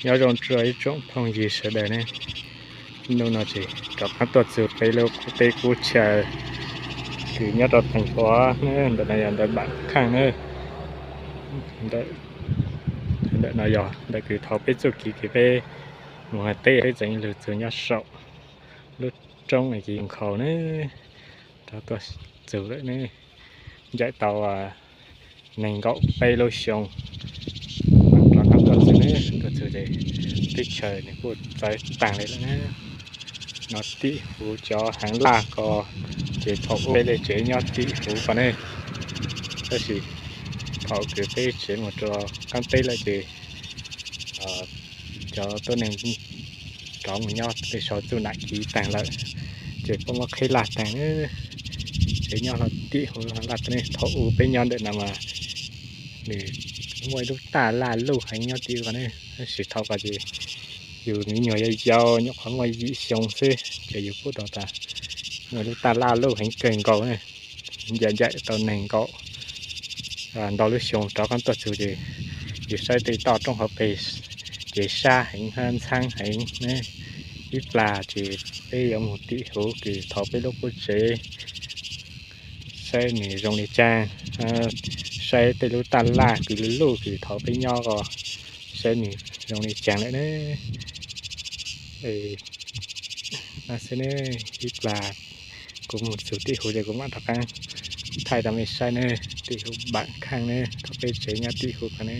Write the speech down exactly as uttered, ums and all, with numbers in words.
Nháu ꞌdọn ꞌchua ꞌí ꞌchua ꞌphong dí sa đaư ꞌnớ. ꞌNụ ꞌnọ ꞌchí trót ꞌcắm ꞌtoi ꞌchu pé ꞌlụk pé ꞌcú chaư, cứ nháu ꞌtoi thành phố ꞌnớ, ꞌdọn ꞌnị ꞌdọn bản ꞌkháng ꞌnớ. ꞌDọn ꞌnị ꞌdọn cứ thảu pé ꞌchu kí kí pé mông ha té pé dáng ꞌlụk ꞌchu nháu sau ꞌlụk ꞌcóng ꞌnị kí khong khảu ꞌnớ. Trót ꞌtoi ꞌchu ꞌlẹo ꞌnớ, dạy tau ꞌnẹn ꞌcọ pé ꞌlụk ꞌsông. Trót ꞌcắm ꞌtoi ꞌchu ꞌnớ, ꞌtoi ꞌchu ꞌchí tít chaư ꞌnị ꞌcú tsáư tang ꞌlẹo ꞌnớ. ꞌNọ ꞌtị hú ꞌchọ háng ꞌlạ ꞌcọ, ꞌchí thảu pé ꞌlẹo ꞌchí nháu ꞌtị hú ꞌcọ ꞌnớ. ꞋTạu ꞌsị thảu cứ pé ꞌchí ꞌmự ꞌchua ꞌcắm pé ꞌlẹo ꞌchí ꞌchọ ꞌtoi ꞌnẹn trót ꞌmự nháu pé so ꞌchu nả kí tang ꞌlẹo, ꞌchí ꞌpộ ꞌmá khé ꞌlạ tang ꞌnớ. ꞌChí nháu ꞌtị hú ꞌlạ ꞌtoi ꞌnị, thảu ú pé nháu đảy ꞌnặn ꞌmá ꞌnị, ꞌmuôn ꞌlụk ꞌta ꞌlạ ꞌlụk háng nháu ꞌtị ꞌcọ ꞌnớ. ꞌSị thảu ꞌcọ ꞌchí dú ꞌmí ꞌnhua dau dau ꞌnhua khói ꞌmá ꞌdị ꞌsông ꞌsứ, ꞌchí dú pú đaư ta ꞌmuôn ꞌlụk ꞌta ꞌlạ ꞌlụk háng ꞌcợn ꞌcọ ꞌnớ. Dạy dạy tau ꞌnẹn ꞌcọ ꞌdọn ꞌlụk ꞌsông trót ꞌcắm ꞌtoi ꞌchu ꞌchí dú ꞌsáy ꞌtoi ꞌtọ ꞌtong hảư pé ꞌchí ꞌsá háng ꞌhướn ꞌsướng háng ꞌnớ. Í pla ꞌchí pé dú ꞌmự ꞌtị hú cứ thảu pé ꞌlụk ꞌcú ꞌchí ꞌsáy ꞌnị dông đi chang. ꞌSáy ꞌtoi ꞌlụk ꞌta ꞌlạ cứ ꞌlụk ꞌlụk cứ thảu pé nháu ꞌcọ ꞌsáy ꞌnị dông đi chang ꞌlẹo ꞌnớ. Ê, ꞌnặn ꞌsứ ꞌnớ, í pla ꞌcọ ꞌmự ꞌchu ꞌtị hú ꞌchí ꞌcọ ꞌmá trót ꞌcắm thái ta ꞌmí ꞌsáy ꞌnớ, ꞌtị hú bản ꞌkháng ꞌnớ, thảu pé ꞌchí nháu ꞌtị hú ꞌcọ ꞌnớ.